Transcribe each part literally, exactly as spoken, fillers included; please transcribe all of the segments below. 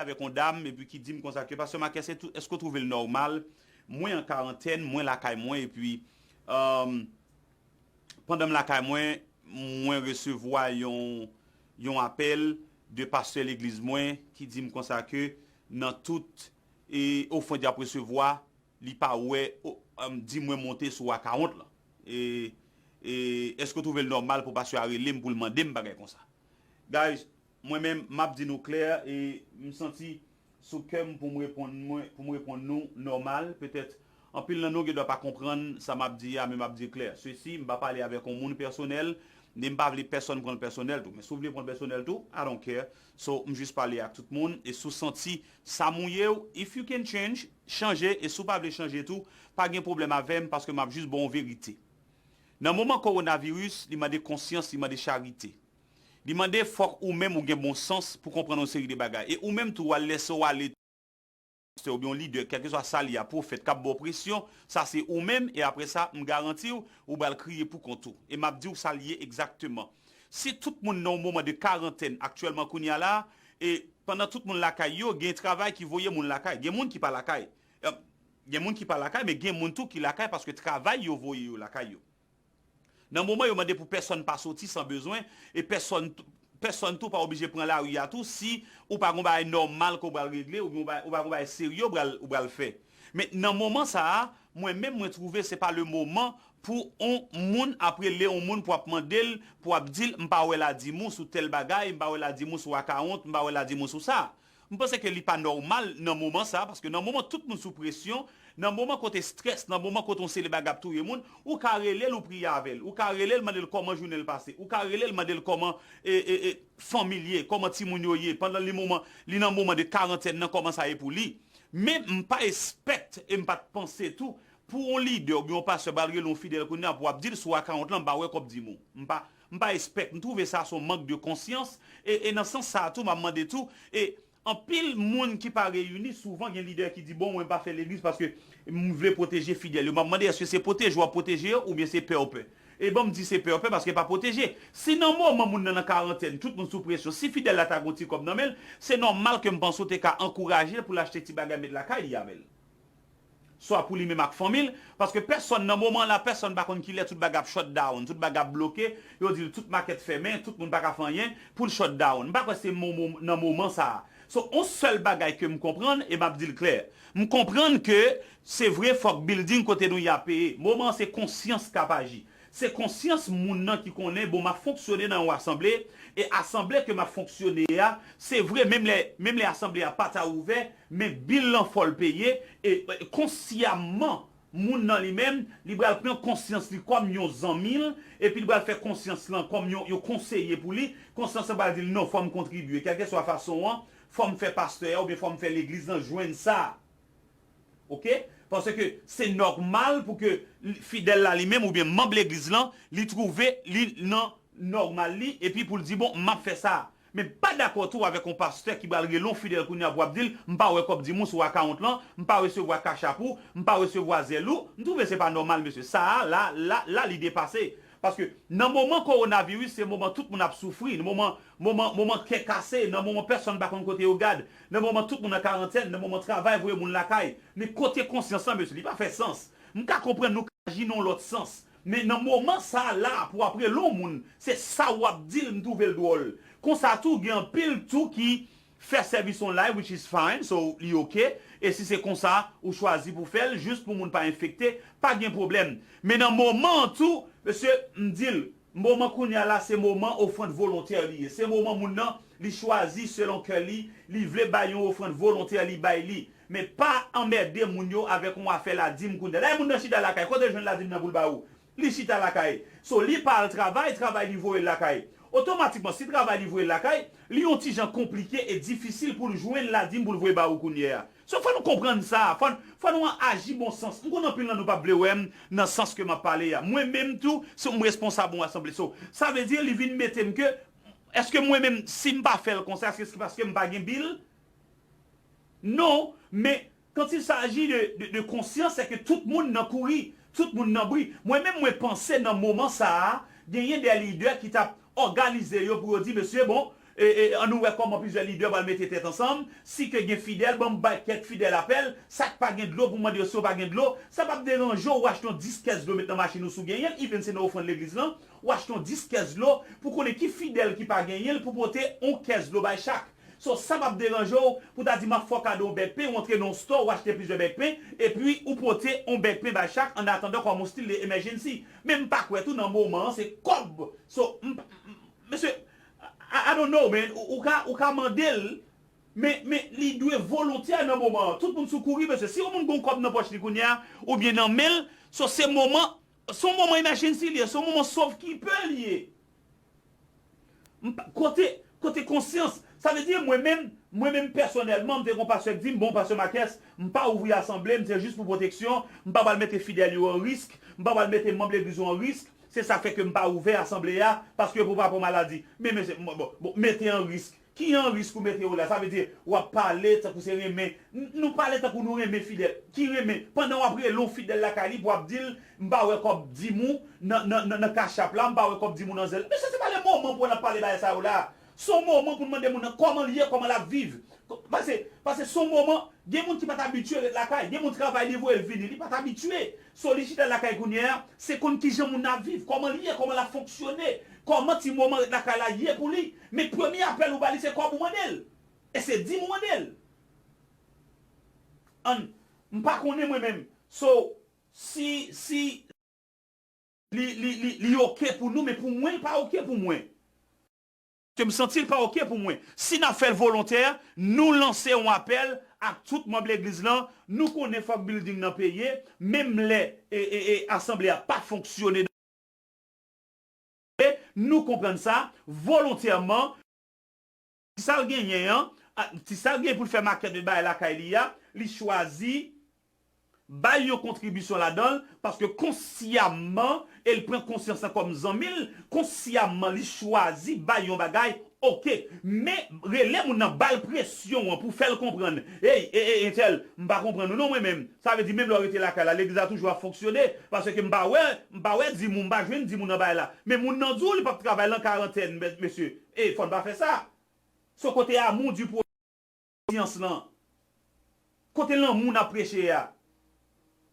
avèk yon dam, epi ki di m konsa ke, "Pastè Marc, èske tou, èske w twouve l nòmal? Mwen an karantèn, mwen lakay mwen, epi, um, pandan m lakay mwen, mwen resevwa yon, yon apèl de pastè legliz mwen ki di m konsa ke nan tout e ofrann y ap resevwa, li pa wè, o, um, di mwen monte sou akawont lan. E, e èske w twouve l nòmal pou pastè a rele m pou l mande m bagay konsa?" Guys, mwen menm, m ap di nou klè, e m santi sou kè m pou m reponn mwen, pou m reponn nou nòmal. Petèt, anpil nan nou gen dwa pa konprann sa m ap di a, men m ap di klè. Sesi, m pa pale avèk yon moun pèsonèl, ni m pa vle pèsonn pran l pèsonèl tou. Men si w vle pran l pèsonèl tou, I don't care. So, m jis pale ak tout moun, e si w santi sa mouye w, if you can change, chanje, e si w pa vle chanje tou, pa gen pwoblèm avè m, paske m ap jis ba w yon verite. Nan moman kowonaviris, li mande konsyans, li mande charite. Li mande fòk ou menm ou gen bon sans pou konprann yon seri de bagay. E ou menm tou, w al lèse w ale, pastè oubyen yon lidè, kèlkeswa sa l ye a, pwofèt, k ap ba w presyon, sa se ou menm, e apre sa, m garanti w, ou pral kriye pou kont ou. E m ap di w sa l ye egzakteman. Si tout moun nan yon moman de karantèn aktyèlman kounye a la, e pandan tout moun lakay yo, gen travay ki voye moun lakay. Gen moun ki pa lakay. Gen moun ki pa lakay, men gen moun tou ki lakay paske travay yo voye yo lakay yo. Nan moman yo mande pou pèsonn pa soti san bezwen, e pèsonn, pèsonn tou pa oblije pran lari a tou si ou pa gon bagay nòmal ke w pral regle, oubyen ou pa, ou pa gon bagay serye w pral, ou pral fè. Men nan moman sa a, mwen menm mwen twouve se pa le moman pou on moun ap rele on moun pou ap mande l, pou ap di l, "M pa wè ladim ou sou tèl bagay, m pa wè ladim ou sou akawont, m pa wè ladim ou sou sa." M panse ke li pa nòmal nan moman sa, paske nan moman tout moun sou presyon, nan moman kote strès, nan moman kote yon seri bagay ap touye moun, ou ka rele l, ou priye avè l, ou ka rele l, mande l kòman jounen l pase, ou ka rele l, mande l kòman, e, e, e, fanmi l ye, kòman timoun yo ye, pandan li moman, li nan moman de karantèn nan, kòman sa ye pou li. Men m pa espèkt, e m pa t panse tou, pou yon lidè oubyen yon pastè pral rele yon fidèl kounye a pou ap di l sou akawont lan, "M pa wè kòb dim ou." M pa, m pa espèkt. M twouve sa se yon mank de konsyans. E, e nan sans sa a tou, m ap mande tou, e anpil moun ki pa reyini, souvan gen lidè ki di, "Bon, mwen pa fè legliz paske m vle pwoteje fidèl yo." M ap mande, èske se pwoteje w ap pwoteje yo oubyen se pè w pè? E ban m di se pè w pè paske pa pwoteje. Si nan moman moun nan nan karantèn, tout moun sou presyon, si fidèl la ta gon ti kòb nan men l, se nòmal ke m panse w te ka ankouraje l pou l achte ti bagay met lakay li avè l. Swa pou li menm ak fanmi l, paske pèsonn nan moman la, pèsonn pa konn kilè tout bagay ap shut down, tout bagay ap bloke, yo di l tout makèt fèmen, tout moun pa ka fè anyen, pou l shut down. M pa kwè se mo-, mo-, nan moman sa a. So, on sèl bagay ke m konprann, e m ap di l klè. M konprann ke se vre fòk building kote nou ye a peye. Moman an se konsyans k ap aji. Se konsyans moun nan ki konnen, bon, m ap fonksyone nan yon asanble, e asanble ke m ap fonksyone a, se vre, menm lè, menm lè asanble a pa ta ouvè, men bil lan fò l peye, e, e konsyamman, moun nan li menm, li pral pran konsyans li kòm yon zanmi l, epi li pral fè konsyans lan kòm yon, yon konseye pou li, konsyans lan pral di l, "Non, fò m kontribye, kèlkeswa fason an, fò m fè pastè a oubyen fò m fè legliz lan jwenn sa." Oke? Paske se nòmal pou ke fidèl la li menm oubyen manm legliz lan, li twouve li nan nòmal li, epi pou l di, "Bon, m ap fè sa." Men pa dakò tou avèk yon pastè ki pral rele yon fidèl kounye a pou ap di l, "M pa wè kòb dim ou sou akawont lan, m pa resevwa Cash App ou, m pa resevwa Zelle ou." M twouve se pa nòmal, mesye. Sa a, la, la, la, li depase. Paske nan moman kowonaviris, se moman tout moun ap soufri, nan moman, moman, moman kè kase, nan moman pèsonn pa konn kote yo gad, nan moman tout moun an karantèn, nan moman travay voye moun lakay. Men kote konsyans lan, mesye, li pa fè sans. M ka konprann nou ka aji nan yon lòt sans. Men nan moman sa a la, pou w ap rele yon moun, se sa w ap di l, m twouve l dwòl. Konsa tou, gen anpil tou ki fè sèvis online, which is fine, so li oke. E si se konsa, ou chwazi pou fè l, jis pou moun pa enfekte, pa gen pwoblèm. Men nan moman an tou, mesye, m di l, moman kounye a la, se moman ofrann volontè li ye. Se moman moun nan, li chwazi selon kè li, li vle bay yon ofrann volontè, li bay li. Men pa anmède moun yo avèk yon afè ladim kounye a. Dayè moun nan chita lakay, kote l jwenn ladim nan pou l ba ou? Li chita lakay. So, li pa al travay, travay li voye l lakay. Otomatikman, si travay li voye l lakay, li yon ti jan konplike e difisil pou l jwenn ladim pou l voye ba ou kounye a. So, fò nou konprann sa, fò, fò nou aji bon sans. M konn anpil nan nou p ap vle wè m nan sans ke m ap pale a. Mwen menm tou, se m responsab yon asanble. So, sa vle di li vin mete m ke, èske mwen menm, si m pa fè l konsa, èske se paske m pa gen bil? Non, men quand il s'agit de, de, de konsyans, se ke tout moun nan kouri, tout moun nan bri. Mwen menm, mwen panse nan moman sa a, genyen de lidè ki t ap òganize yo pou yo di, "Mesye, bon, E, e, ann nou wè kòman plizyè lidè pral mete tèt ansanm. Si ke gen fidèl, ban m bay kèk fidèl apèl. Sa k pa gen dlo, pou mande yo si yo pa gen dlo. Sa p ap deranje w, w achte yon dis kès dlo, met nan machin ou si w genyen l, even se nan ofrann legliz lan, w achte yon dis kès dlo, pou konnen ki fidèl ki pa genyen l, pou pote yon kès dlo bay chak. So, sa p ap deranje w, pou ta di, "M ap fè w kado yon bèg pen," w antre nan yon store, w achte plizyè bèg pen, epi ou pote yon bèg pen bay chak, an atandan kòm yon stil de emergency. Men m pa kwè tou nan moman an, se kòb. So, m, m, mesye, I, I don't know, man. Ou, ou ka, ou ka mande l, men, men li dwe volontè nan moman an. Tout moun sou kouri, mesye. Si yon moun gon kòb nan pòch li kounye a, oubyen nan men l, so se moman, se yon moman emergency li ye, se yon moman sovkipe li ye. M pa, kote, kote konsyans, sa vle di mwen menm, mwen menm pèsonèlman, m te gon pastè k di m, "Bon, pastè Marques, m pa ouvri asanble, m se jis pou pwoteksyon, m pa pral mete fidèl yo an risk, m pa pral mete manm legliz yo an risk, se sa k fè ke m pa ouvè asanble a, paske pou pa pran maladi." Men, men, se, bon, bon, bon, mete an risk. Ki an risk ou mete yo la? Sa vle di, w ap pale tankou se renmen. N, nou pale tankou nou renmen fidèl. Ki renmen? Pandan w ap rele yon fidèl lakay li pou w ap di l, "M pa wè kòb dim ou nan, nan, nan, nan Cash App la, m pa wè kòb dim ou nan Zelle." Mesye, se pa le moman pou w ap pale bagay sa yo la. Se yon moman pou n mande moun nan kòman l ye, kòman l ap viv. Paske, paske se yon moman, gen moun ki pa t abitye ret lakay, gen moun travay li voye l vini, li pa t abitye. So, li chita lakay kounye a, se konn kijan moun nan ap viv, kòman li ye, kòman l ap fonksyone, kòman ti moman ret lakay la ye pou li. Men premye apèl ou ba li, se kòb ou mande l. E se dim ou mande l. An, m pa konnen mwen menm. So, si, si li, li, li, li oke pou nou, men pou mwen, li pa oke pou mwen. Ke m santi l pa oke pou mwen. Si n ap fè l volontè, nou lanse yon apèl ak tout manm legliz lan. Nou konnen fòk building nan peye, menm lè, e, e, e, asanble a pa fonksyone. Nou konprann sa, volontèman, ti sa l genyen an, a, ti sa l genyen pou l fè makèt de bagay lakay li a, li chwazi bay yon kontribisyon ladan l, paske konsyamman, e l pran konsyans lan kòm zanmi l, konsyamman li chwazi bay yon bagay, oke. Men, rele moun nan, ba l presyon an pou fè l konprann, "Ey, e, e, entèl, m pa konprann ou non mwen menm." Sa vle di, menm lè w rete lakay la, legliz la toujou ap fonksyone, paske m pa wè, m pa wè dim ou, m pa jwenn dim ou nan bagay la. Men moun nan di w li p ap travay lan karantèn, mes-, mesye. E, fò n pa fè sa. So kote amou di pou konsyans lan? Kote lanmou n ap preche a?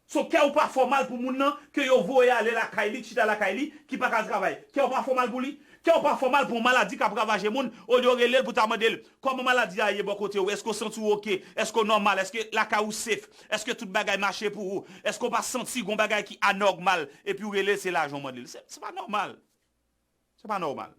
So, kè w pa fè w mal pou moun nan, ke yo voye ale lakay li, ki chita lakay li, ki pa ka al travay. Kè w pa fè w mal pou li? Kè w pa fè w mal pou yon maladi k ap ravaje moun, olye w rele l pou ta mande l, "Kòman maladi a ye bò kote w? Èske w santi w oke? Èske w nòmal? Èske lakay ou safe? Èske tout bagay mache pou ou? Èske w pa santi gon bagay ki anòmal?" Epi w rele l, se lajan w mande l. Se, se pa nòmal. Se pa nòmal.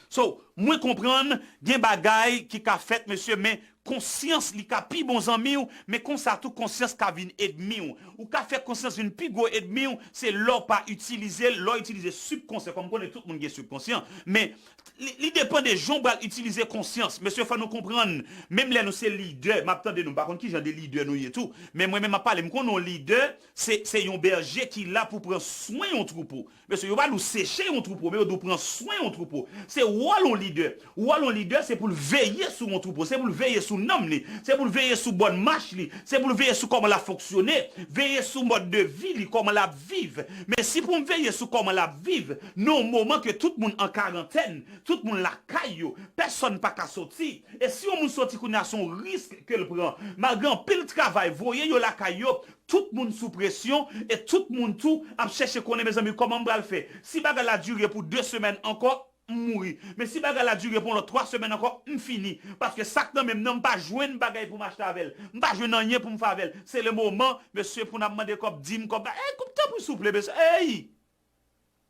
So, mwen konprann, gen bagay ki ka fèt, mesye, men konsyans li ka pi bon zanmi w, men konsa tou konsyans ka vin ènmi w. Ou ka fè konsyans vin pi gwo ènmi w, se lè w pa itilize l, lè w itilize sibkonsyan. Kòm m konnen tout moun gen sibkonsyan, men li, li depann de jan w pral itilize konsyans. Mesye, fò nou konprann, menm lè nou se lidè, m ap tande nou, m pa konn ki jan de lidè nou ye tou, men mwen menm m ap pale, m konnen yon lidè, se, se yon bèje ki la pou pran swen yon twoupo. Mesye, yo pa di w seche yon twoupo, men yo di w pran swen yon twoupo. Se wòl yon lidè. Wòl yon lidè, se pou l veye sou yon twoupo, se pou l veye sou nanm li, se pou l veye sou bòn mach li, se pou l veye sou kòman l ap fonksyone, veye sou mòd de vi li, kòman l ap viv. Men si pou m veye sou kòman l ap viv, nan yon moman ke tout moun an karantèn, tout moun lakay yo, pèsonn pa ka soti, e si yon moun soti kounye a, se yon risk ke l pran. Malgre anpil travay, voye yo lakay yo, tout moun sou presyon e tout moun tou ap chèche konnen, mezanmi, kòman m pral fè? Si bagay la dire pou de semèn ankò, m mouri. Men si bagay la dire pou yon lòt twa semèn ankò, m fini. Paske sa k nan men m nan, m pa jwenn bagay pou m achte avè l. M pa jwenn anyen pou m fè avè l. Se le moman, mesye, pou n ap mande kòb dim, kòb ba-, ey, kòb, tanpri, souple, mesye. Ey!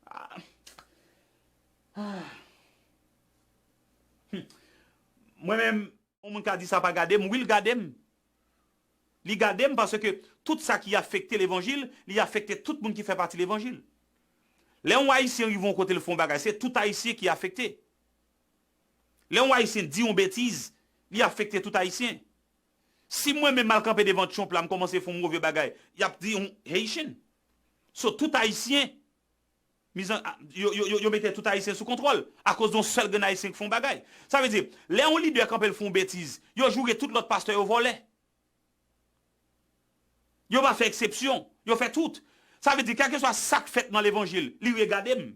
Ah. Ah. Hmm. Mwen menm, yon moun ka di sa pa gade m, wi, l gade m. Li gade m paske tout sa ki afekte levanjil, li afekte tout moun ki fè pati levanjil. Lè yon Ayisyen rive yon kote, l fè yon bagay, se tout Ayisyen ki afekte. Lè yon Ayisyen di yon betiz, li afekte tout Ayisyen. Si mwen menm m al kanpe devan Trump la, m kòmanse fè yon move bagay, y ap di yon Haitian. So, tout Ayisyen, mizan, yo, yo, yo, yo mete tout Ayisyen sou kontwòl akoz de yon sèl grenn Ayisyen ki fè yon bagay. Sa vle di, lè yon lidè kanpe, l fè yon betiz, yo joure tout lòt pastè yo vòlè. Yo pa fè eksepsyon. Yo fè tout. Sa vle di, kèlkeswa sa k fèt nan levanjil, li regade m.